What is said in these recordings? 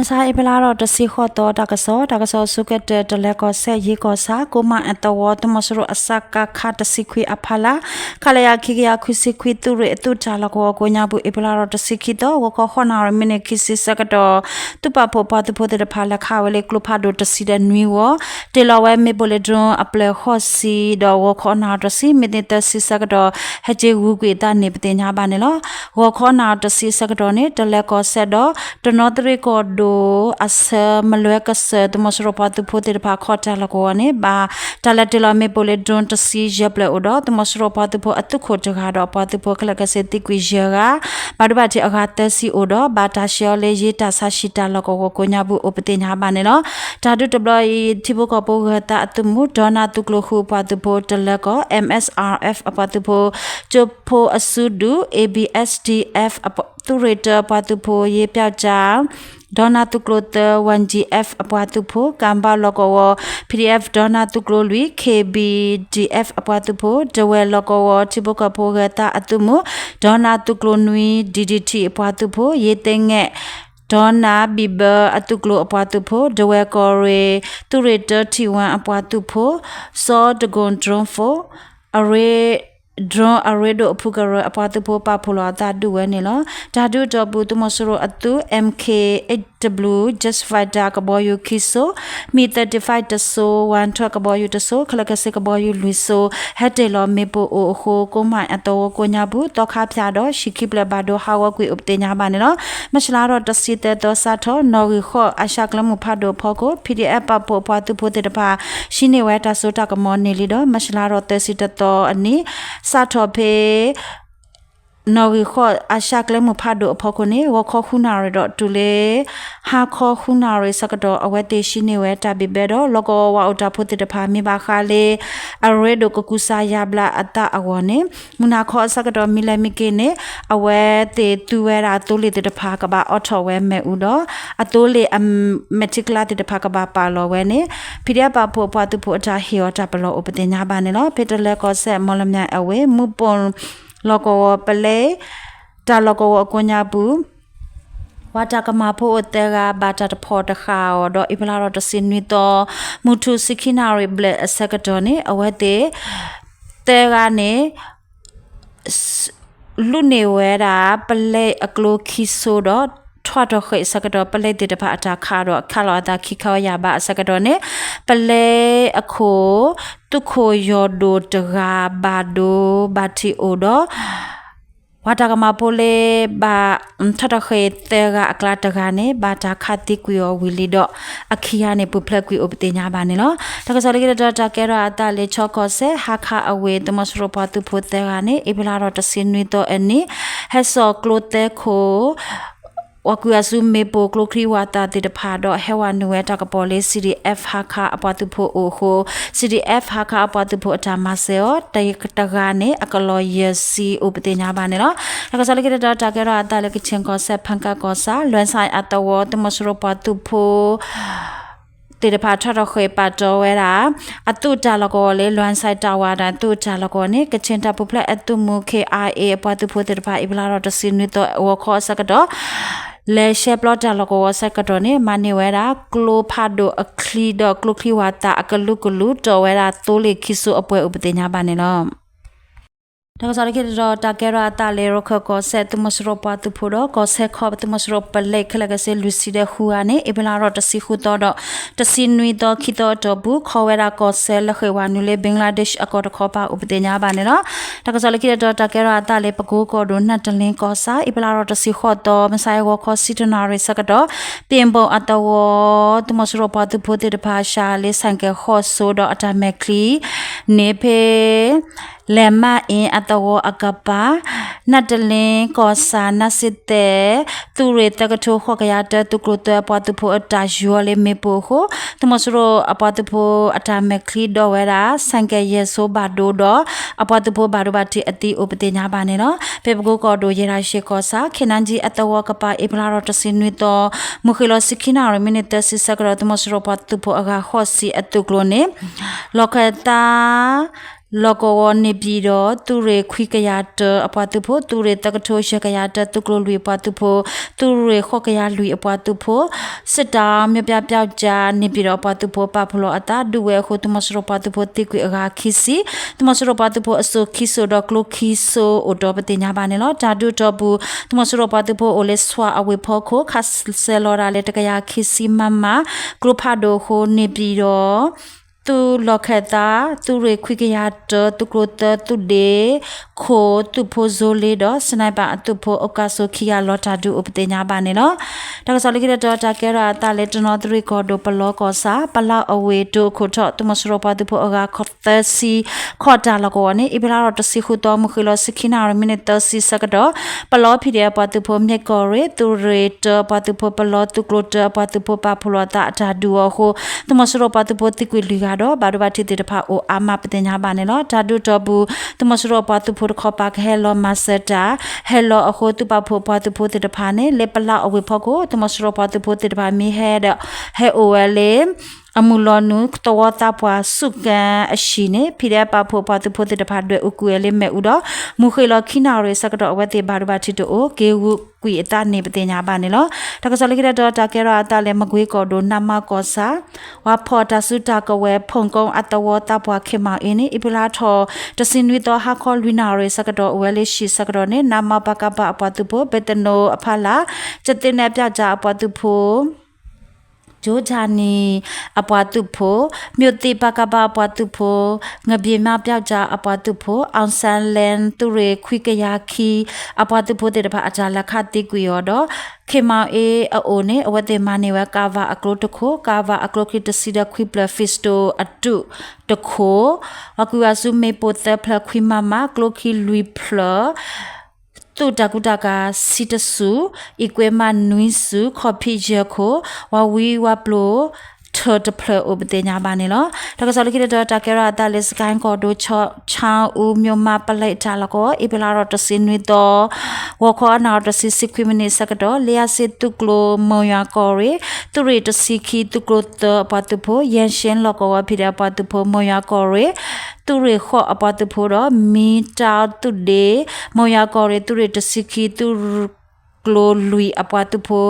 မဆါအ့ဖြ့လါထီၣ်တဆံဃိးသီ တၢ်ကစီၣ်, တၢ်ကစီၣ်အဆိကတၢၢ် တလဲၤကီၢ်စဲၣ် ယ့ကီၢ်ဆၣ် ကိးမးအသဝီ သုးမီၤစိရိၤအစကခ တဆံခွံအဖီလာ် ခလရ ခံကယၤခွံဆံခွံ သုးရ့ၣ်အသုးတၢ်လီၢ်ကဝီၤကိးညါပူၤ အ့ဖြ့လါထီၣ်တဆံခံသီ ဂီၤခီဃိးနၣ်ရံၣ် မံးနံးခံဆံဆၢကတီၢ် သုးပာ်ဖှိၣ်ပှၤသုးဖိသ့ၣ်တဖၣ် လဲၤခးဝဲလၢကျိဖးဒိၣ်တဆံဒီးနွံဂီၤ တ့ၢ်လီၤဝဲမ့ၣ်ပိၢ်လၢ drone အပျဲၢ်ဃိးဆံ ဒီးဂီၤခီနၣ်ရံၣ်တဆံ မံးနံးသၢဆံဆၢကတီၢ် ဟဲက့ၤဂုာ်ကွံာ်အသးန့ၣ် ပသ့ၣ်ညါဘၣ်န့ၣ်လီၤ. ဂီၤခီနၣ်ရံၣ်တဆံဆၢကတီၢ်န့ၣ် တလဲၤကီၢ်စဲၣ်ဒီး တနီသရံၣ်ကီၢ်ဒိၣ်အဆၢ မလွဲကစၢၢ် သုးမီၤစိရိၤပှၤသုးဖိသ့ၣ်တဖၣ် ခီတၢ်လီၢ်ကဝီၤန့ၣ် ဘၣ်တၢ်လဲၤတ့ၢ်လီၤမ့ၣ်ပိၢ်လၢ drone တဆံယဲၢ်ပျဲၢ်အိၣ်ဒီး သုးမီၤစိရိၤပှၤသုးဖိအသုးခိၣ်တဂၤဒီး အပှၤသုးဖိခဲလၢာ်ခဲဆ့သံကွံာ်ယဲၢ်ဂၤ ဘၣ်ဒိဘၣ်ထံးအဂၤသၢဆံအိၣ်ဒီး ဘၣ်တၢ်ဆှၢအီၤလၢ ယ့တၢ်ဆါဟံၣ်တၢ်လီၢ်ကဝီၤကိးညါပူၤအိၣ်ပသ့ၣ်ညါဘၣ်န့ၣ်လီၤ. တၢ်ဒုးတဘျီအံၤ ထံဖိကီၢ်ဖိဂၢၤသးအသုးမုၢ် ဒီနၢ်သုးကျိၤဃုအပှၤသုးဖိ တလဲၤကီၢ် MSRF အပှၤသုးဖိ ကၠိဖိအစုဒုး ABSDF သုးရ့ၣ်တၢအပှၤသုးဖိ ယ့ပျောက်ကျား ဒီနၢ်သုးကျိၤသၢ YGF အပှၤသုးဖိ ကၣ်ဘၣ်လီၢ်ကဝီၤ PDF ဒီနၢ်သုးကျိၤလွံၢ် KBDF အပှၤသုးဖိ ဒဝဲၢ်လီၢ်ကဝီၤ ထံဖိကီၢ်ဖိဂၢၤသးအသုးမုၢ် ဒီနၢ်သုးကျိၤနွံ DDT အပှၤသုးဖိ ယ့သ့ၣ်ငဲၣ် ဒီနၢ်ဘံၣ်ဘၢအသုးကျိၤအပှၤသုးဖိ ဒဝဲၢ်ကီၢ်ရ့ၣ် သုးရ့ၣ်တၢထံၣ်ဝၣ်အပှၤသုးဖိ စီၤတကိၣ် drone ဖိ အရ့ drone အရ့ဒိၣ်အဖုကရၢအပှၤသုးဖိ ပာ်ဖှိၣ်လီၤအသးဒုးဝဲန့ၣ်လီၤ. တၢ်ဒုးအတီၢ်ပူၤ သုးမီၤစိရိၤအသုး MK eight W Jet Fighter ကဘီယူၤခံစိ, MiG thirty-five တစိ, Wantoj ကဘီယူၤတစိ, ခဲလၢာ်ခဲဆ့ကဘီယူၤလွံၢ်စိ ဟဲတ့ၢ်လီၤမ့ၣ်ပိၢ်အိၣ်အဃိ ကိးမးအသဝီကိးညါပူၤ သီခါဖၠၣ်ဒီး ဟံၣ်ခံဖျၢၣ်ဘၣ်ဒိဟးဂီၤကွံာ်အိၣ်ပသ့ၣ်ညါဘၣ်န့ၣ်လီၤ. မၢ်ၡလါထီၣ်တဆံသၢသီ စးထီၣ် နီၣ်ဂံၢ်ဃိး အၤၡၣ်ကျဲမုၢ်ဖးဒိၣ်အဖီခိၣ် PDF ပာ်ဖှိၣ်အပှၤသုးဖိသ့ၣ်တဖၣ် ဟံးန့ၢ်ဝဲတၢ်စိတၢ်ကမီၤန့ၢ်လံဒီး မၢ်ၡလါထီၣ်သၢဆံတသီအနံၤ စးထီၣ်ဖဲ နီၣ်ဂံၢ်ဃိး အၤၡၣ်ကျဲမုၢ်ဖးဒိၣ်အဖီခိၣ်န့ၣ် ဂီၤခီဃုနၣ်ရံၣ်ဒီးတုၤလၢ ဟါခီဃုနၣ်ရံၣ်ဆၢကတီၢ် အဝဲသ့ၣ်ဟံးန့ၢ်ဝဲတၢ်ဘံၣ်ဘဲဒီး လီၢ်ကဝီၤဝးအိၣ်တၢ်ဖိသ့ၣ်တဖၣ် မ့ၢ်ဘၣ်ဃးလၢ အရ့ဒိၣ်ကကူစါယါဘျါအသးအဂီၢ်န့ၣ် မုၢ်နၤခီအဆၢကတီၢ်မံၤလဲၣ်မံၤက့ၤန့ၣ် အဝဲသ့ၣ်သူဝဲဒၣ်သိလ့ၣ်သ့ၣ်တဖၣ်ကဘၣ်အိးထီၣ်ဝဲမ့ၣ်အူဒီး အသိလ့ၣ်အမဲာ်ထံကလါသ့ၣ်တဖၣ်ကဘၣ်ပာ်လီၤဝဲန့ၣ် PDF ပာ်ဖှိၣ်အပှၤသုးဖိအတၢ်ဟ့ၣ်အီၤတၢ်ပလီၢ်အိၣ်ပသ့ၣ်ညါဘၣ်န့ၣ်လီၤ. ဖဲတလဲကီၢ်စဲၣ် မီၣ်လမၠဲၣ်အဝ့ၢ် မူပိၣ်လီၢ်ကဝီၤပလဲ တၢ်လီၢ်ကဝီၤအကိးညါပူၤ ပှၤတၢ်ကမၣ်ဖိအိၣ်သၢဂၤ ဘၣ်တၢ်တဖီၣ်တဃာ်အီၤဒီး အ့ဖြ့လါထီၣ်တဆံနွံသီ မုၢ်ထူၣ်ဆံခံနၣ်ရံၣ်ဘျဲၣ်အဆၢကတီၢ်န့ၣ် အဝဲသ့ၣ် သၢဂၤန့ၣ် လူၤန့ၢ်ဝဲဒၣ် ပလဲအကျိခံစိဒီး ထွးထီၣ်ဃ့ၢ်အဆၢကတီၢ် ပလဲသ့ၣ်တဖၣ်အတၢ်ခးဒီး ခးလီၤအသးခံခးဝဲယၤဘၣ်အဆၢကတီၢ်န့ၣ် ပလဲအခိၣ် သုးခိၣ်ယီၢ်ဒိၣ်တဂၤ ဘၣ်ဒိဘၣ်ထံးအိၣ်ဒီး ပှၤတၢ်ကမၣ်ဖိလၢ ဘၣ်ထွးထီၣ်ဃ့ၢ်သၢဂၤအကျါတဂၤန့ၣ် ဘၣ်တၢ်ခးသံကွံာ်အီၤဝံၤလံဒီး အခံဂၤန့ၣ် ပူၤဖျဲးကွံာ်အိၣ်ပသ့ၣ်ညါဘၣ်န့ၣ်လီၤ. တၢ်ကစီၣ်လၢခံတတီၤ တၢ်ကဲထီၣ်အသးလၢ ခၠီကီၢ်စဲၣ် ဟါခးအဝ့ၢ် သုးမီၤစိရိၤပှၤသုးဖိသၢဂၤန့ၣ် အ့ဖြ့လါထီၣ်တဆံနွံသီအနံၤ ဟဲစိာ်ကျိသၢခိၣ် ပှၤကွံာ်အစုမ့ၣ်ပိၢ်ကျိချံဝၣ်သၣ်သ့ၣ်တဖၣ်ဒီး ဟဲဝဲနုာ်ဝဲတၢ်ကပီၤလၢ CDF ဟါခးအပှၤသုးဖိအိၣ်အဃိ CDF ဟါခးအပှၤသုးဖိအတၢ်မၤစၢၤအီၤ တဂၤန့ၣ် အကလီၢ်ယဲၢ်ဆံအိၣ်ပသ့ၣ်ညါဘၣ်န့ၣ်လီၤ. တၢ်ကစီၣ်လၢခံတတီၤ တၢ်ကဲထီၣ်အသးလၢ ကခၠ့ၣ်ကီၢ်စဲၣ် ဖၣ်ကၣ်ကီၢ်ဆၣ် လွဲၣ်စဲၣ်အသဝီ သုးမီၤစိရိၤပှၤသုးဖိ သ့ၣ်တဖၣ်ထွးထီၣ်ဃ့ၢ်ပာ်တီဝဲဒၣ် အသုးတၢ်လီၢ်ကဝီၤလၢ လွဲၣ်စဲၣ်တၢ်ဝၣ်တၢ်သုးတၢ်လီၢ်ကဝီၤန့ၣ် ကခၠ့ၣ်တၢ်ပူၤဖျဲးအသုးမုၢ် KIA အပှၤသုးဖိသ့ၣ်တဖၣ် အ့ဖြ့လါထီၣ်တဆံနွံသီ ဂီၤခီအဆၢကတီၢ် လဲၤရှဲပျီတၢ်လီၢ်ကဝီၤအဆၢကတီၢ်န့ၣ် မၤန့ၢ်ဝဲဒၣ် ကျိဖးဒိၣ်အချံဒီးကျိချံဝၣ်သၣ်အကလုာ်ကလုာ် တီၢ်ဝဲဒၣ်သိလ့ၣ်ခံစိအပှဲၤအိၣ်ပသ့ၣ်ညါဘၣ်န့ၣ်လီၤ. တၢ်ကစီၣ်လၢခံတတီၤ တၢ်ကဲထီၣ်အသးလၢ ရခၢၣ်ကီၢ်စဲၣ် သုးမီၤစိရိၤပှၤသုးဖိဒီး ကီၢ်စဲၣ်ခီ သုးမီၤစိရိၤပလဲ ခဲလၢာ်ခဲဆ့ လွံၢ်ဆံဒီးဃုဂၤန့ၣ် အ့ဖြ့လါထီၣ်တဆံဃုသီဒီး တဆံနွံသီ ခံသီအတီၢ်ပူၤ ခီဝဲဒၣ်ကီၢ်စဲၣ် လဲၤဃ့ၢ်ဝဲနုာ်လၢ ဘ့လ်းဒ့းအကီၢ်တခီပၤအိၣ်ပသ့ၣ်ညါဘၣ်န့ၣ်လီၤ. တၢ်ကစီၣ်လၢခံတတီၤ တၢ်ကဲထီၣ်အသးလၢ ပကိကီၢ်ဒိၣ် နၢ်တလ့ကီၢ်ဆၣ် အ့ဖြ့လါထီၣ်တဆံဃိးသီ မုၢ်ဆါအဂီၤခီ ဆံတၢနၣ်ရံၣ်ဆၢကတီၢ် ပ့ၣ်ဘိၣ်အသဝီ သုးမီၤစိရိၤပှၤသုးဖိသ့ၣ်တဖၣ် စှၤလၢဆိုင်ကယ်ဃိးစိဒီးအတၢ်မဲာ်ချံန့ၣ် ဖဲ လဲၤမးအ့အသဝီအကပၤ နၢ်တလ့ကီၢ်ဆၣ် နၢ်စ့သဲး သုးရ့ၣ်သၢကထိဃိးကယၤတၢ သုးကျိၤသၢအပှၤသုးဖိအတၢ်ယူၤလၢမ့ၣ်ပိၢ်အဃိ သုးမီၤစိရိၤအပှၤသုးဖိအတၢ်မဲာ်ချံဒိးဝဲဒၣ် ဆိုင်ကယ်ယဲၢ်စိဘၣ်ဒိဒီး အပှၤသုးဖိဘၣ်ဒိဘၣ်ထံးအသံအိၣ်ပသ့ၣ်ညါဘၣ်န့ၣ်လီၤ. ဖဲပကိကီၢ်ဒိၣ် ယဲၢ်တၢ်ရှ့ၣ်ကီၢ်ဆၣ် ခ့ၣ်နါကၠံအသဝီကပၤ အ့ဖြ့လါထီၣ်တဆံနွံသီ မုၢ်ဃ့ၢ်လီၤဆံခံနၣ်ရံၣ် မံးနံးသၢဆံဆၢကတီၢ် သုးမီၤစိရိၤပှၤသုးဖိအဂၤဃိးဆံအသုးကျိၤန့ၣ် လီၢ်ခၢၣ်သး လီၢ်ကဝီၤန့ၣ်ပၠံၣ်ဒီး သုးရ့ၣ်ခွံကယၤတၢအပှၤသုးဖိ, သုးရ့ၣ်သၢကထိယဲၢ်ကယၤတၢ သုးကျိၤလွံၢ်အပှၤသုးဖိ, သုးရ့ၣ်ဃိးကယၤလွံၢ်အပှၤသုးဖိ, စစ်တောင်း မြို့ပြပျောက်ကျား န့ၣ်ပၠံၣ်ဒီးအပှၤသုးဖိ ပာ်ဖှိၣ်လီၤအသး ဒုးဝဲအဃိ သုးမီၤစိရိၤပှၤသုးဖိသံကွံာ်အဂၤခံဆံ, သုးမီၤစိရိၤပှၤသုးဖိအစိၤခံစိၤဒီးကျိခံစိၤအိၣ်တီပသ့ၣ်ညါဘၣ်န့ၣ်လီၤ. တၢ်ဒုးတီၢ်ပူၤ သုးမီၤစိရိၤပှၤသုးဖိအိၣ်လၢ ဆွး အဝ့ၢ်ဖီခိၣ် ခးစဲၤလီၤဒၣ်လဲာ်တကယၤခံဆံ မမ, ကျိဖးဒိၣ်အဃိ န့ၣ်ပၠံၣ်ဒီး သုးလီၢ်ခၢၣ်သး သုးရ့ၣ်ခွံကယၤတၢ သုးကျိၤသၢ သုးဒ့ခိၣ် သုးဖိ ဇိလ့ဒီး စနဲပၢ်အသုးဖိ အိၣ်ကးစိၤခံဂၤ လီၤတၢ်ဒုးအိၣ်ပသ့ၣ်ညါဘၣ်န့ၣ်လီၤ. တၢ်ကစီၣ်လၢခံတတီၤ တၢ်ကဲထီၣ်အသးလၢ တနီသရံၣ်ကီၢ်ဒိၣ် ပလီကီၢ်ဆၣ် ပလးအဝ့ၢ်တိခိၣ်ထီၣ် သုးမီၤစိရိၤပှၤသုးဖိအဂၤသၢဆံ ခီၣ်တၢ်လီၢ်ကဝီၤန့ၣ် အ့ဖြ့လါထီၣ်တဆံဃုသီ မုၢ်ဃ့ၢ်လီၤဆံခံနၣ်ရံၣ် မံးနံးသၢဆံဆၢကတီၢ် ပလီ ဖံးဒဲး အပှၤသုးဖိ မ့ၢ်ကီၢ်ရ့ၣ် သုးရ့ၣ်တၢအပှၤသုးဖိ ပလီ သုးကျိၤတၢအပှၤသုးဖိ ပာ်ဖှိၣ်လီၤအသးအတၢ်ဒုးအီၤအဃိ သုးမီၤစိရိၤပှၤသုးဖိသံကွံာ်လွံၢ်ဂၤဒီး ဘၣ်ဒိဘၣ်ထံးသ့ၣ်တဖၣ်အိၣ်အါမး ပသ့ၣ်ညါဘၣ်န့ၣ်လီၤ. တၢ်ဒုးတီၢ်ပူၤ သုးမီၤစိရိၤပှၤသုးဖိတခီပၤ ကဟဲလီၤမၤစၢၤတၢ် ဟဲလီၤအဃိ သုးပာ်ဖှိၣ်ပှၤသုးဖိသ့ၣ်တဖၣ်န့ၣ် လၢပလးအဝ့ၢ်ဖီခိၣ် သုးမီၤစိရိၤပှၤသုးဖိသ့ၣ်တဖၣ် မ့ၢ်ဟဲဒီး ဟဲအိၣ်ဝဲလၢ အမုၢ်လီၤနုာ် သဝီသးပှၢ်ဆူၣ်ကၣ်အဟံၣ်န့ၣ် ဖံးဒဲးပာ်ဖှိၣ်ပှၤသုးဖိသ့ၣ်တဖၣ် ဒွဲၣ်အူကွံာ်ဝဲလၢမ့ၣ်အူဒီး မုၢ်ဃ့ၢ်လီၤခံနၣ်ရံၣ်ဆၢကတီၢ် အဝဲသ့ၣ်ဘၣ်ဒိဘၣ်ထံးတအိၣ် က့ၤဂုာ်ကွံာ်အသးန့ၣ် ပသ့ၣ်ညါဘၣ်န့ၣ်လီၤ. တၢ်ကစီၣ်လၢခံတတီၤ တၢ်ကဲထီၣ်အသးလၢ မကွ့ကီၢ်ဒိၣ် နးမးကီၢ်ဆၣ် ဝၤဖီၣ်တၢ်စုတၢ်ကဝဲၤ ဖီၣ်ကီအသဝီသးပှၢ် ခ့မၤအ့န့ၣ် အ့ဖြ့လါထီၣ်တဆံနွံသီ ဟါခီလွံၢ်နၣ်ရံၣ်ဆၢကတီၢ် အိၣ်ဝဲလၢဟံၣ်ဆၢကတီၢ်န့ၣ် နးမး ပကဖ အပှၤသုးဖိ ဘ့းသနိအဖီလာ် ကသ့ၣ်နဲၣ်ပၠၣ်ကၠၣ်အပှၤသုးဖိ ကၠိကၠၣ်နံၣ်အပှၤသုးဖိ, မြို့သစ် ပကဖ အပှၤသုးဖိ, ငဘျ့မးပၠၣ်ကၠၣ်အပှၤသုးဖိ, အောင်ဆန်းလင်း သုးရ့ၣ်ခွံကယၤခံ အပှၤသုးဖိသ့ၣ်တဖၣ် အတၢ်လဲၤခးသံကွံာ်အီၤဒီး ခ့မၤအ့အအိၣ်န့ၣ် အဝဲသ့ၣ်မၤန့ၢ်ဝဲ ကၣ်ဝၤအကျိတခိၣ်, ကၣ်ဝၤအကျိခံတဆံဒီးခွံဖျၢၣ် ပံစတိၣ်အတုၣ်တခိၣ်, ပှၤကွံာ်ဝၤဆူမ့ၣ်ပိၢ်သၢဖျၢၣ် ခွံမမ, ကျိခံလွံၢ်ဖျၢၣ် သုးတၢ်ကူတၢ်ကၤဆံတဆူၣ်, အံးကွဲမးနွံဆူၣ်, ခီၣ်ဖံးယဲၢ်ခိၣ်, ဝၤဝံဝၤပျိၢ် ထၢၣ်တဖျၢၣ်အိၣ် ပသ့ၣ်ညါဘၣ်န့ၣ်လီၤ. တၢ်ကစီၣ်လၢခံတတီၤ တၢ်ကဲထီၣ်အသးလၢ စကဲၣ်ကီၢ်ဒိၣ် ခၠၣ်အူ မြို့မး ပလဲတၢ်လီၢ်ကဝီၤ အ့ဖြ့လါထီၣ်တဆံနွံသီ ဂီၤခီအနၣ်ရံၣ်တဆံ ဆံခွံမံးနံးဆၢကတီၢ် လ့အါစ့သုးကျိၤ မိၢ်ယွၤကီၢ်ရ့ၣ် သုးရ့ၣ်တဆံခံ သုးကျိၤသၢအပှၤသုးဖိ ယဲၣ်ၡ့လီၢ်ကဝီၤ ဖံးဒဲးအပှၤသုးဖိ မိၢ်ယွၤကီၢ်ရ့ၣ် သုးရ့ၣ်ဃိးအပှၤသုးဖိဒီး မံတၢ်သုးဒ့ မိၢ်ယွၤကီၢ်ရ့ၣ် သုးရ့ၣ်တဆံခံ သုးကျိၤလွံၢ်အပှၤသုးဖိ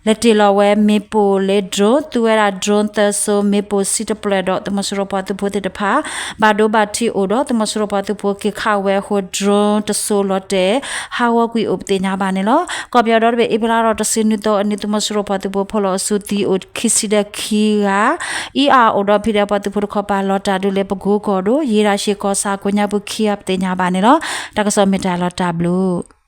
လဲၤတ့ၢ်လီၤဝဲမ့ၣ်ပိၢ်လၢ drone, သူဝဲဒၣ် drone သၢစိၤ မ့ၣ်ပိၢ်ဆံတဖျၢၣ်ဒီး သုးမီၤစိရိၤပှၤသုးဖိသ့ၣ်တဖၣ် ဘၣ်ဒိဘၣ်ထံးအိၣ်ဒီး သုးမီၤစိရိၤပှၤသုးဖိက့ၤခးဝဲအဃိ drone တစိၤလီၤတဲာ် ဟးဂီၤကွံာ်အိၣ်ပသ့ၣ်ညါဘၣ်န့ၣ်လီၤ. ကီၢ်ပယီၤဒီတဘ့ၣ် အ့ဖြ့လါထီၣ်တဆံနွံသီအနံၤ သုးမီၤစိရိၤပှၤသုးဖိဖီၣ်လီၤအစုသံအိၣ်ခံဆံဒီးခံဂၤ, အံၤအအိၣ်ဒီးဖံးဒဲးပှၤသုးဖိတခီပၤ လီၤတၢ်ဒုးလၢပကိကီၢ်ဒိၣ် ယ့ၢ်တၢ်ရှ့ၣ်ကီၢ်ဆၣ်ကိးညါပူၤခံဂၤ ပသ့ၣ်ညါဘၣ်န့ၣ်လီၤ. တၢ်ကစီၣ်မ့ၢ်တၢ်လီၤတၢ်ဘျုး